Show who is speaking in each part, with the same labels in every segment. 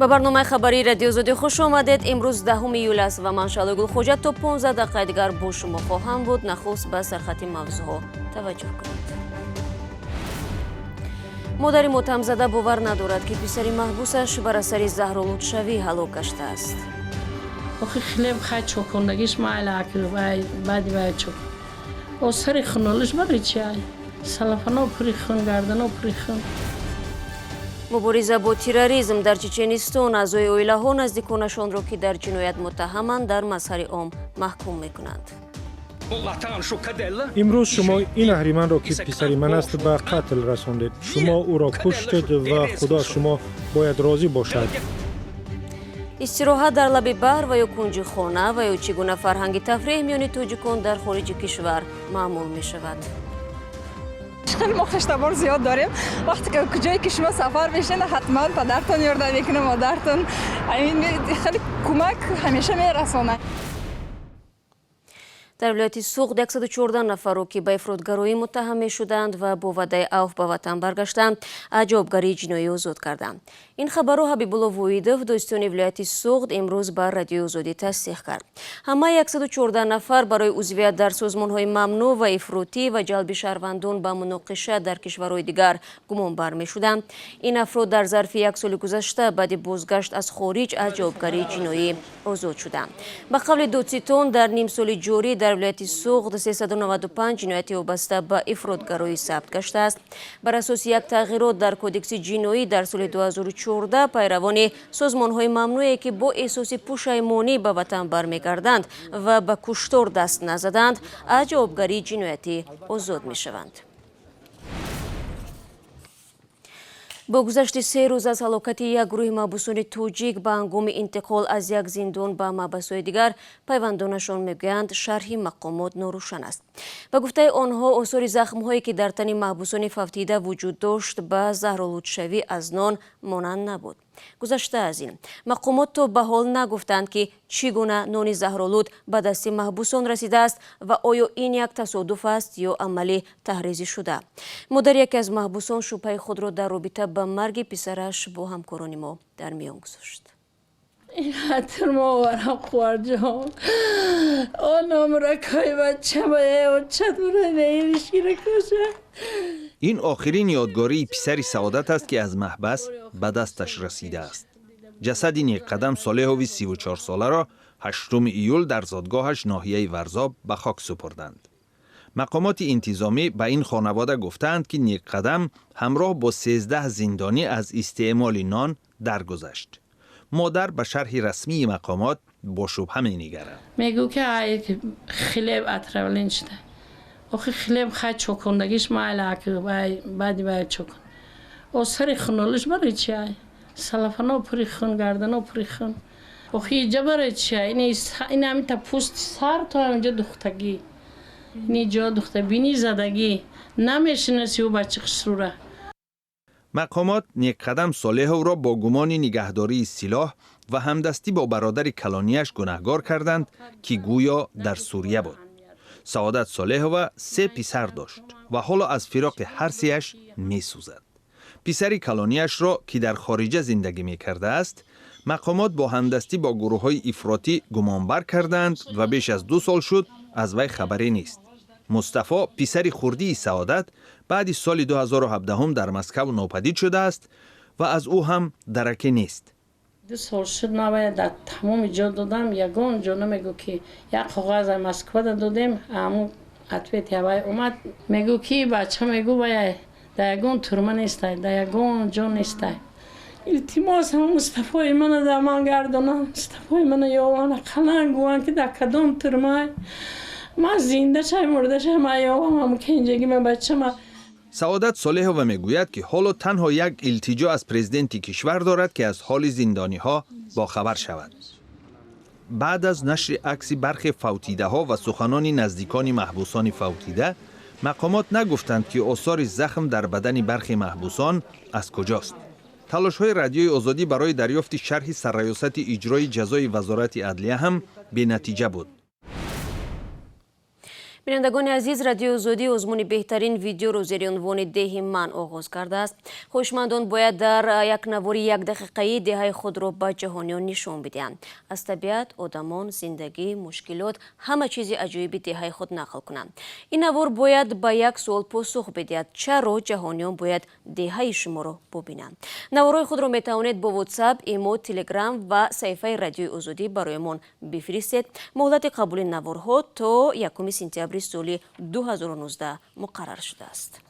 Speaker 1: Ба барномаи хабарии Радиои Озодӣ хуш омадед. Имрӯз 10 июл аст ва ман, Шаҳлои Гулхоҷа, то 15 дақиқаи дигар бо шумо хоҳам буд. Нахуст ба сархати мавзӯъҳо таваҷҷӯҳ кунед. Модари мотамзада бовар надорад, ки писари маҳбусаш бар асари заҳролудшавӣ ҳалок гаштааст.
Speaker 2: Охи, хлеб хай чокондагиш майла, вай баъди вай чок. Осари хунолиш барои чи ай? Салафано пури хун, гардано пури хун.
Speaker 1: Мубориза бо терроризм дар Чеченистон: аъзои оилаҳо наздиконашонро, ки дар ҷиноят муттаҳаманд, дар мазҳари ом маҳкум мекунанд.
Speaker 3: Имрӯз шумо ин аҳриманро, ки писари ман аст, ба қатл расондед. Шумо ӯро куштед ва Худо аз шумо бояд розӣ бошад.
Speaker 1: Истироҳат дар лаби баҳр ва ё кунҷи хона, ва ё чӣ гуна фарҳанги тафреҳ миёни тоҷикон дар хориҷи кишвар маъмул мешавад?
Speaker 4: Хеле мо хештабор зиёд дорем. Вақте ки куҷое ки шумо сафар мешинед, ҳатман падартон ёрдам мекунад, модартон. Хеле кӯмак ҳамеша мерасонад.
Speaker 1: Дар вилояти Суғд 114 нафарро, ки ба ифротгароӣ муттаҳам мешуданд ва бо ваъдаи авф ба ватан баргаштанд, аз ҷавобгарии ҷиноӣ озод карданд. Ин хабарро Ҳабибулло Воҳидов, додситони вилояти Суғд, имрӯз ба Радиои Озодӣ тасдиқ кард. Ҳамаи 114 нафар барои узвият дар созмонҳои мамнӯъ ва ифротӣ ва ҷалби шаҳрвандон ба муноқиша дар кишварҳои дигар гумонбар мешуданд. Ин афрод дар зарфи як соли гузашта баъди бозгашт аз хориҷ аз ҷавобгарии ҷиноӣ озод шуданд. Ба қавли додситон, дар нимсоли ҷорӣ дар вилояти Суғд 395 ҷинояти вобаста ба ифротгароӣ сабт гаштааст. Бар асоси як тағйирот дар Кодекси ҷиноӣ дар соли 2014, пайравони созмонҳои мамнӯе, ки бо эҳсоси пушаймонӣ ба ватан бармегарданд ва ба куштор даст назаданд, аз ҷавобгарии ҷиноятӣ озод мешаванд. Бо гузашти 3 рӯз аз ҳалокати як гурӯҳи маҳбусони тоҷик ба ҳангоми интиқол аз як зиндон ба маҳбасҳои дигар, пайвандонашон мегӯянд, шарҳи мақомот норӯшан аст. Ба гуфтаи онҳо, осори захмҳое, ки дар тани маҳбусони фавтида вуҷуд дошт, ба заҳролудшавӣ аз нон монанд набуд. Гузашта аз ин, мақомот то ба ҳол нагуфтанд, ки чӣ гуна нони заҳролуд ба дасти маҳбусон расидааст ва оё ин як тасодуф аст ё амали таҳризӣ шуда. Модари яке аз маҳбусон шубҳаи худро дар робита ба марги писараш бо ҳамкорони мо дар миён гузошт.
Speaker 2: Ҳатир мо оварам, хуварҷон. Ономракои бачама очатмуранеишкиракоша.
Speaker 5: Ин охирин ёдгории писари Саодат аст, ки аз маҳбас ба дасташ расидааст. Ҷасади Неққадам Солеҳови 34-соларо 8 июл дар зодгоҳаш, ноҳияи Варзоб, ба хок супурданд. Мақомоти интизомӣ ба ин хонавода гуфтаанд, ки Неққадам ҳамроҳ бо 13 зиндонӣ аз истеъмоли нон даргузашт. Модар ба шарҳи расмии мақомот бо шубҳа менигарад.
Speaker 2: Мегӯ, ки ай хлеб отравлен шуда. Охи, хлеб хай чокондагиш майла, вай баъди вай чокон. Осари хунолиш барои чи ай? Салафано пури хун, гардано пури хун. Охи, иҷа барои чи ай? Ин ҳамита пӯсти сар то ҳаминҷа духтагӣ. Ини ҷо духта, бини задагӣ. Намешинаси ӯ бачи хушрура.
Speaker 5: Мақомот Некқадам Солеҳовро бо гумони нигаҳдории силоҳ ва ҳамдастӣ бо бародари калонияш гунаҳгор карданд, ки гӯё дар Сурия буд. Саодат Солеҳова се писар дошт ва ҳоло аз фироқи ҳар сеяш месӯзад. Писари калонияшро, ки дар хориҷа зиндагӣ мекардааст, мақомот бо ҳамдастӣ бо гурӯҳҳои ифротӣ гумонбар карданд ва беш аз 2 сол шуд, аз вай хабаре нест. Мустафо, писари хурдии Саодат, баъди соли 2017 дар Москав нопадид шудааст ва аз ӯ ҳам дараке нест.
Speaker 2: 2 сол шуд, ман вая дар тамоми ҷо додам, ягон ҷо намегӯ, ки як коғаз аз Москвада додем, ҳамун ответ и ҳавай омад. Мегӯ, ки бача, мегӯ, вая дар ягон турма нестай, дар ягон ҷо нестай. Илтимос, ҳам Мустафои мана дар ман гардонам, Мустафои мана ёван, ақаллан гӯянд, ки дар кадом турмай. Ман зинда шай, мурда шай, ман ёвам ҳамун кенҷаги ма, бачама.
Speaker 5: Саодат Солеҳова мегӯяд, ки ҳоло танҳо як илтиҷо аз президенти кишвар дорад, ки аз ҳоли зиндониҳо бохабар шавад. Баъд аз нашри акси бархе фавтидаҳо ва суханони наздикони маҳбусони фавтида, мақомот нагуфтанд, ки осори захм дар бадани бархе маҳбусон аз куҷост. Талошҳои Радиои Озодӣ барои дарёфти шарҳи Сарраёсати иҷрои ҷазои Вазорати адлия ҳам бенатиҷа буд.
Speaker 1: Бинандагони азиз, Радиои Озодӣ озмуни беҳтарин видеоро зери унвони «Деҳи ман» оғоз кардааст. Хоҳишмандон бояд дар як навори якдақиқаӣ деҳаи худро ба ҷаҳониён нишон бидиҳанд. Аз табиат, одамон, зиндагӣ, мушкилот, ҳама чизи аҷоиби деҳаи худ нақл кунанд. Ин навор бояд ба як суол посух бидиҳад: чаро ҷаҳониён бояд деҳаи шуморо бубинанд? Наворҳои худро метавонед бо WhatsApp, Имо, Телеграм ва саҳифаи Радиои Озодӣ барои мон бифиристед. Муҳлати қабули наворҳо то 1 сентябри соли 2019 муқаррар шудааст.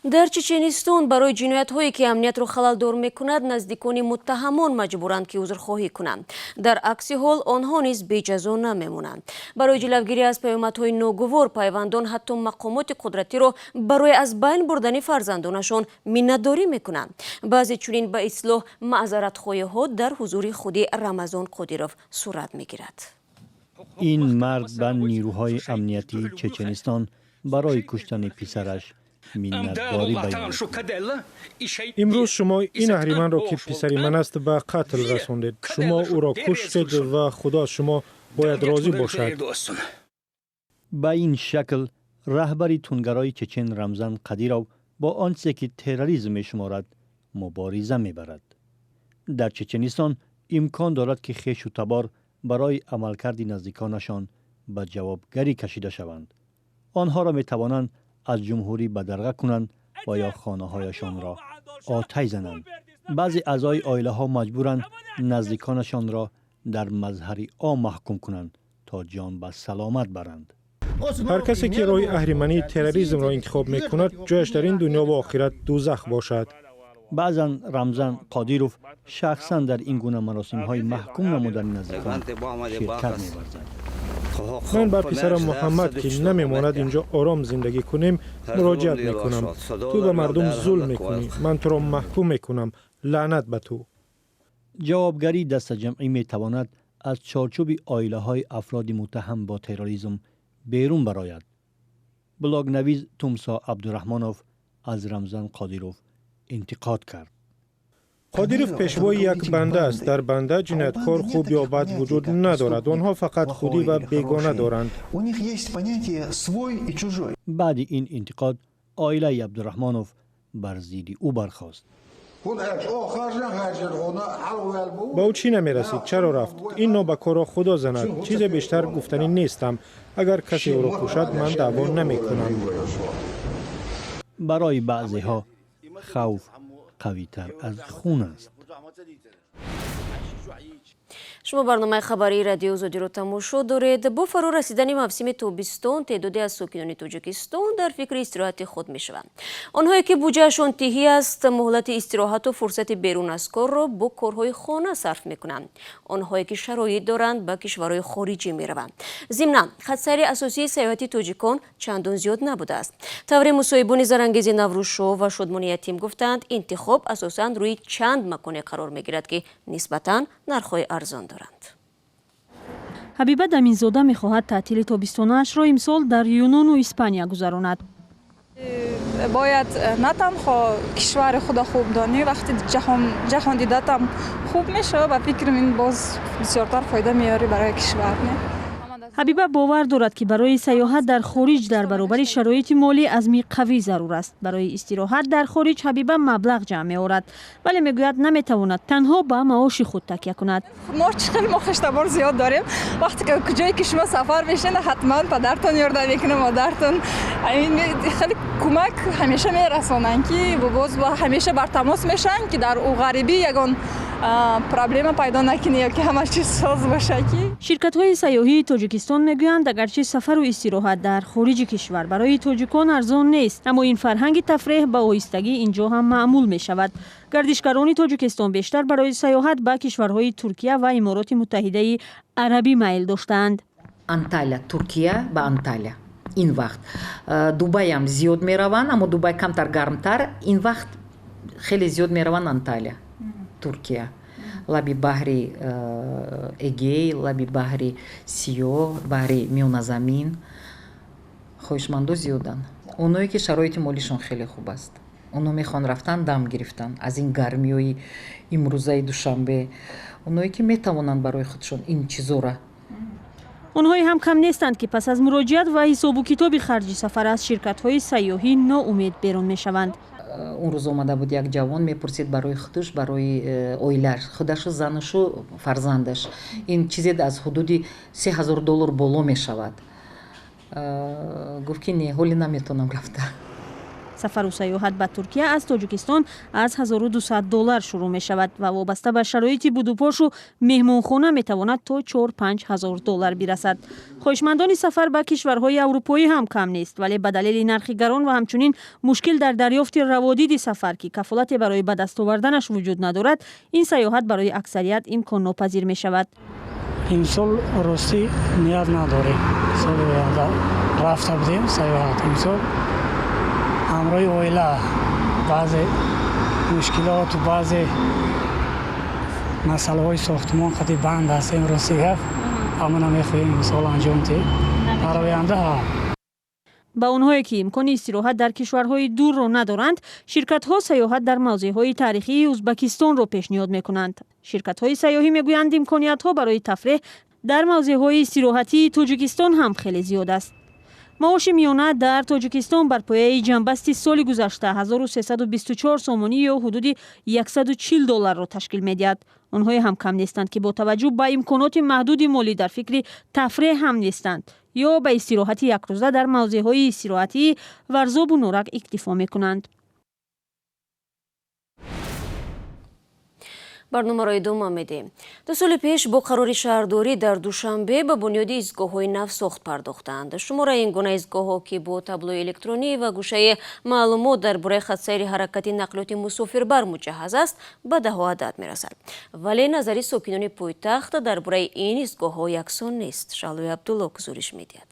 Speaker 1: Дар Чеченистон барои ҷиноятҳое, ки амниятро халалдор мекунад, наздикони муттаҳамон маҷбуранд, ки узрхоҳӣ кунанд. Дар акси ҳол онҳо низ беҷазо намемонанд. Барои ҷилавгирӣ аз паёмадҳои ногувор пайвандон ҳатто мақомоти қудратиро барои аз байн бурдани фарзандонашон миннатдорӣ мекунанд. Баъзе чунин ба истилоҳ маъзаратхоҳиҳо дар ҳузури худи Рамазон Қодиров сурат мегирад.
Speaker 6: Ин мард ба нирӯҳои амниятии Чеченистон барои куштани писараш миннатдорӣ баён.
Speaker 3: Имрӯз шумо ин аҳриманро, ки писари ман аст, ба қатл расондед. Шумо ӯро куштед ва Худо аз шумо бояд розӣ бошад.
Speaker 6: Ба ин шакл раҳбари тундгарои чечен Рамзан Қадиров бо он чизе ки терроризм мешуморад, мубориза мебарад. Дар Чеченистон имкон дорад, ки хешу табор барои амалкарди наздиконашон ба ҷавобгарӣ кашида шаванд. Онҳоро метавонанд аз ҷумҳурӣ бадарға кунанд ва ё хонаҳояшонро оташ зананд. Баъзе аъзои оилаҳо маҷбуранд наздиконашонро дар мазҳари ом маҳкум кунанд, то ҷон ба саломат баранд.
Speaker 3: Ҳар касе ки роҳи аҳримании терроризмро интихоб мекунад, ҷояш дар ин дунё ва охират дӯзах бошад.
Speaker 6: Баъзан Рамзан Қодиров шахсан дар ин гуна маросимҳои маҳкум намудани наздикон ширкат меварзад.
Speaker 3: Ман ба писарам Муҳаммад, ки намемонад инҷо ором зиндагӣ кунем, муроҷиат мекунам: ту ба мардум зулм мекунӣ, ман туро маҳкум мекунам, лаънат ба ту.
Speaker 6: Ҷавобгарии дастаҷамъӣ метавонад аз чорчӯби оилаҳои афроди муттаҳам бо терроризм берун барояд. Блогнавиз Тумсо Абдураҳмонов аз Рамзан Қодиров интиқод кард.
Speaker 3: Қодиров пешвои як банда аст. Дар банда ҷинояткор хуб ё бад вуҷуд надорад, онҳо фақат худӣ ва бегона доранд.
Speaker 6: Баъди ин интиқод оилаи Абдураҳмонов бар зидди ӯ бархост.
Speaker 3: Ба ӯ чӣ намерасид? Чаро рафт? Ин нобакорро Худо занад. Чизе бештар гуфтанӣ нестам. Агар касе ӯро кушад, ман даъво намекунам.
Speaker 6: Барои баъзеҳо хавф қавитар аз хун аст.
Speaker 1: Шумо барномаи хабарии Радиои Озодиро тамошо доред. Бо фаро расидани мавсими тобистон теъдоде аз сокинони Тоҷикистон дар фикри истироҳати худ мешаванд. Онҳое, ки буҷаашон тиҳӣ аст, муҳлати истироҳату фурсати берун аз корро бо корҳои хона сарф мекунанд. Онҳое, ки шароит доранд, ба кишварҳои хориҷӣ мераванд. Зимнан, хатсайри асосии сайёҳати тоҷикон чандон зиёд набудааст. Тавре мусоҳибони Зарангези Наврӯзшоҳ ва Шодмони Ятим гуфтанд, интихоб асосан рӯи чанд маконе қарор мегирад, ки нисбатан нархҳои арзон доранд.
Speaker 7: Ҳабиба Даминзода мехоҳад таътили тобистонаашро имсол дар Юнону Испания гузаронад.
Speaker 4: Бояд на танҳо кишвари худо хуб донӣ, вақти ҷаҳон дидатам хуб мешавад, ба фикри мин боз бисёртар фоида меёрӣ барои кишвар, не?
Speaker 7: Ҳабиба бовар дорад, ки барои сайёҳат дар хориҷ дар баробари шароити молӣ азми қавӣ зарур аст. Барои истироҳат дар хориҷ Ҳабиба маблағ ҷамъ меорад, вале мегӯяд, наметавонад танҳо ба маоши худ такя кунад.
Speaker 4: Мо чӣ хеле мо хештабор зиёд дорем. Вақте ки куҷое ки шумо сафар мешинед, ҳатман падартон ёрдам мекунад, модартон. Хеле кӯмак ҳамеша мерасонанд, ки боз ҳамеша бар тамос мешаванд, ки дар ӯ ғарибӣ ягон проблема пайдо накунӣ ё ки ҳама чиз соз боша ки.
Speaker 7: Ширкатҳои сайёҳии Тоҷикистон мегӯянд, агарчи сафару истироҳат дар хориҷи кишвар барои тоҷикон арзон нест, аммо ин фарҳанги тафреҳ ба оҳистагӣ инҷо ҳам маъмул мешавад. Гардишгарони Тоҷикистон бештар барои сайёҳат ба кишварҳои Туркия ва Имороти Муттаҳидаи Арабӣ майл доштаанд.
Speaker 8: Анталия, Туркия, ба Анталия ин вақт, Дубайам зиёд мераванд, аммо Дубай камтар гармтар. Ин вақт хеле зиёд мераванд Анталия, Туркия, лаби баҳри Эгей, лаби баҳри Сиёҳ, баҳри Миёназамин. Хоҳишмандо зиёданд. Оное ки шароити молишон хеле хуб аст, онҳо мехоҳанд рафтан, дам гирифтан аз ин гармиҳои имрӯзаи Душанбе. Оное ки метавонанд барои худшон ин чизора.
Speaker 7: Онҳое ҳам кам нестанд, ки пас аз муроҷиат ва ҳисобу китоби харҷи сафар аз ширкатҳои сайёҳӣ ноумед берун мешаванд.
Speaker 8: Он рӯз омада буд як ҷавон, мепурсид барои худаш, барои оилааш, худашу, занашу, фарзандаш. Ин чизе аз ҳудуди 3000 доллар боло мешавад. Гуфт, ки не, ҳоле наметавонам рафта.
Speaker 7: Сафару сайёҳат ба Туркия аз Тоҷикистон аз 1200 доллар шурӯъ мешавад ва вобаста ба шароити будупошу меҳмонхона метавонад то 4-5 ҳазор доллар бирасад. Хоҳишмандони сафар ба кишварҳои аврупоӣ ҳам кам нест, вале ба далели нархи гарон ва ҳамчунин мушкил дар дарёфти раводиди сафар, ки кафолате барои ба даст оварданаш вуҷуд надорад, ин сайёҳат барои аксарият имконнопазир мешавад.
Speaker 9: Имсол ростӣ ният надорем. Соли оянда рафта будем сайёҳат. Имсол ҳамроҳи оила баъзе мушкилоту баъзе масъалаҳои сохтумон қади банд ҳастем, рости гап, ҳамона мехоҳем имсол анҷом диҳем. Дар оянда.
Speaker 7: Ба онҳое, ки имкони истироҳат дар кишварҳои дурро надоранд, ширкатҳо сайёҳат дар мавзеъҳои таърихии Узбакистонро пешниҳод мекунанд. Ширкатҳои сайёҳӣ мегӯянд, имкониятҳо барои тафреҳ дар мавзеъҳои истироҳатии Тоҷикистон ҳам хеле зиёд аст. Маоши миёна дар Тоҷикистон бар пояи ҷамъбасти соли гузашта 1324 сомонӣ ё ҳудуди 140 долларро ташкил медиҳад. Онҳое ҳам кам нестанд, ки бо таваҷҷӯҳ ба имконоти маҳдуди молӣ дар фикри тафреҳ ҳам нестанд ё ба истироҳати якрӯза дар мавзеъҳои истироҳатии Варзобу Норак иктифо мекунанд.
Speaker 1: Барномаро идома медиҳем. 2 соли пеш бо қарори шаҳрдорӣ дар Душанбе ба бунёди истгоҳҳои навсохт пардохтанд. Шумораи ин гуна истгоҳҳо, ки бо таблои электронӣ ва гӯшаи маълумот дар бораи хатсайри ҳаракати нақлиёти мусофирбар муҷаҳҳаз аст, ба даҳҳо адад мерасад. Вале назари сокинони пойтахт дар бораи ин истгоҳҳо яксон нест. Шаҳлои Абдулло гузориш медиҳад.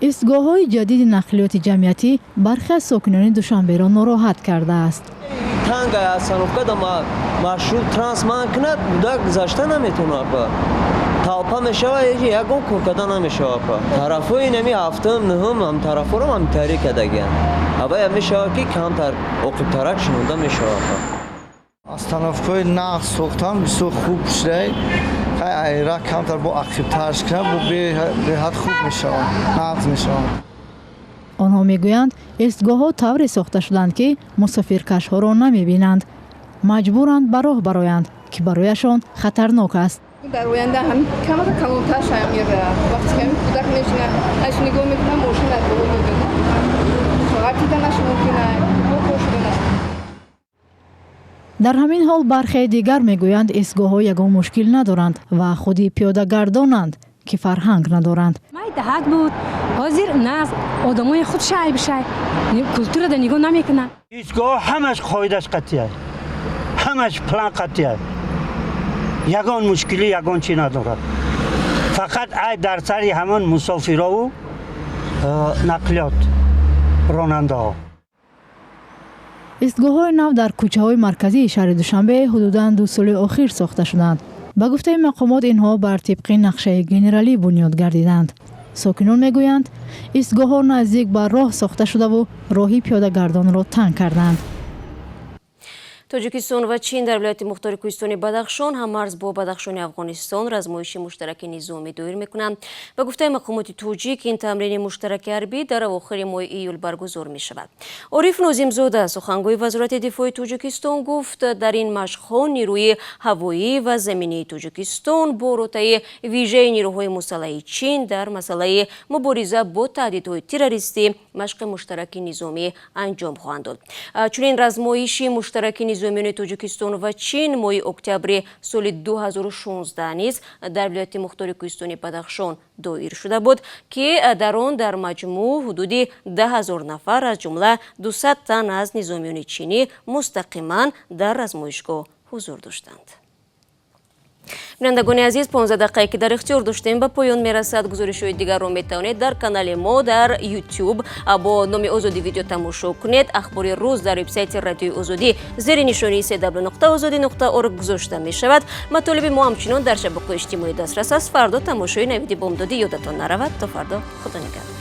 Speaker 10: Истгоҳҳои ҷадиди нақлиёти ҷамъиятӣ бархе аз сокинони Душанберо нороҳат кардааст.
Speaker 11: Танга остановка да маршрут транс ман кунад, буда гузашта наметавонад, апа. Толпа мешава, ягон кор карда намешава, апа. Тарафҳои нами ҳафтум, нуҳум ҳам тарафҳоро ҳам таҳрир кардагиянд. Авая мешава, ки камтар оқибтарак шинонда мешава, апа.
Speaker 12: Остановкаҳои нағз сохтан бисёр хуб шудай. Айра камтар бо ақибтарш кунад, бо беҳад хуб мешавад, нағз мешавад.
Speaker 10: Онҳо мегӯянд, истгоҳҳо тавре сохта шуданд, ки мусофиркашҳоро намебинанд, маҷбуранд ба роҳ бароянд, ки барояшон хатарнок аст.
Speaker 4: Дар оянда ҳам камака калонтар шавам мера. Вақте ки кӯдак мешина, аш нигоҳ мекунам, мошин аз боло мебинад, ғалтиданаш мумкин, шуданаш.
Speaker 10: Дар ҳамин ҳол бархеи дигар мегӯянд, истгоҳҳо ягон мушкил надоранд ва худи пиёдагардонанд, ки фарҳанг надоранд.
Speaker 13: Майдаҳак буд, ҳозир нағз. Одамои худ шай бишай, культурада нигоҳ намекунанд.
Speaker 14: Истгоҳ ҳамаш қоидаш қатъия, ҳамаш план қатъия, ягон мушкилӣ, ягон чӣ надорад. Фақат айб дар сари ҳамон мусофирову нақлиёт ронандаҳо.
Speaker 10: Истгоҳҳои нав дар кӯчаҳои марказии шаҳри Душанбе ҳудудан 2 соли охир сохта шуданд. Ба гуфтаи мақомот, инҳо бар тибқи нақшаи генералӣ бунёд гардиданд. Сокинон мегӯянд, истгоҳҳо наздик ба роҳ сохта шудаву роҳи пиёдагардонро танг карданд.
Speaker 1: Тоҷикистон ва Чин дар вилояти мухтори кӯҳистони Бадахшон, ҳаммарз бо Бадахшони Афғонистон, размоиши муштараки низомӣ доир мекунанд. Ба гуфтаи мақомоти тоҷик, ин тамрини муштараки ҳарбӣ дар авохири моҳи июл баргузор мешавад. Ориф Нозимзода, сухангӯи Вазорати дифои Тоҷикистон, гуфт, дар ин машқҳо нерӯи ҳавоӣ ва заминии Тоҷикистон бо ротаи вижаи нерӯҳои мусаллаҳи Чин дар масъалаи мубориза бо таҳдидҳои террористӣ машқи муштараки низомӣ анҷом хоҳанд дод. Чунин размоиши муштараки низомиёни Тоҷикистон ва Чин моҳи октябри соли 2016 низ дар вилояти мухтори кӯҳистони Бадахшон доир шуда буд, ки дар он дар маҷмӯъ ҳудуди 10 000 нафар, аз ҷумла 200 тан аз низомиёни чинӣ, мустақиман дар размоишгоҳ ҳузур доштанд. Бинандагони азиз, 15 дақиқае, ки дар ихтиёр доштем, ба поён мерасад. Гузоришҳои дигарро метавонед дар канали мо дар YouTube бо номи Озодӣ Видео тамошо кунед. Ахбори рӯз дар вебсайти Радиои Озодӣ зери нишонии cw.ozodi.org гузошта мешавад. Матолиби мо ҳамчунон дар шабакаҳои иҷтимоӣ дастрас аст. Фардо тамошои Навиди бомдодӣ ёдатон наравад. То фардо, худо нигаҳдор.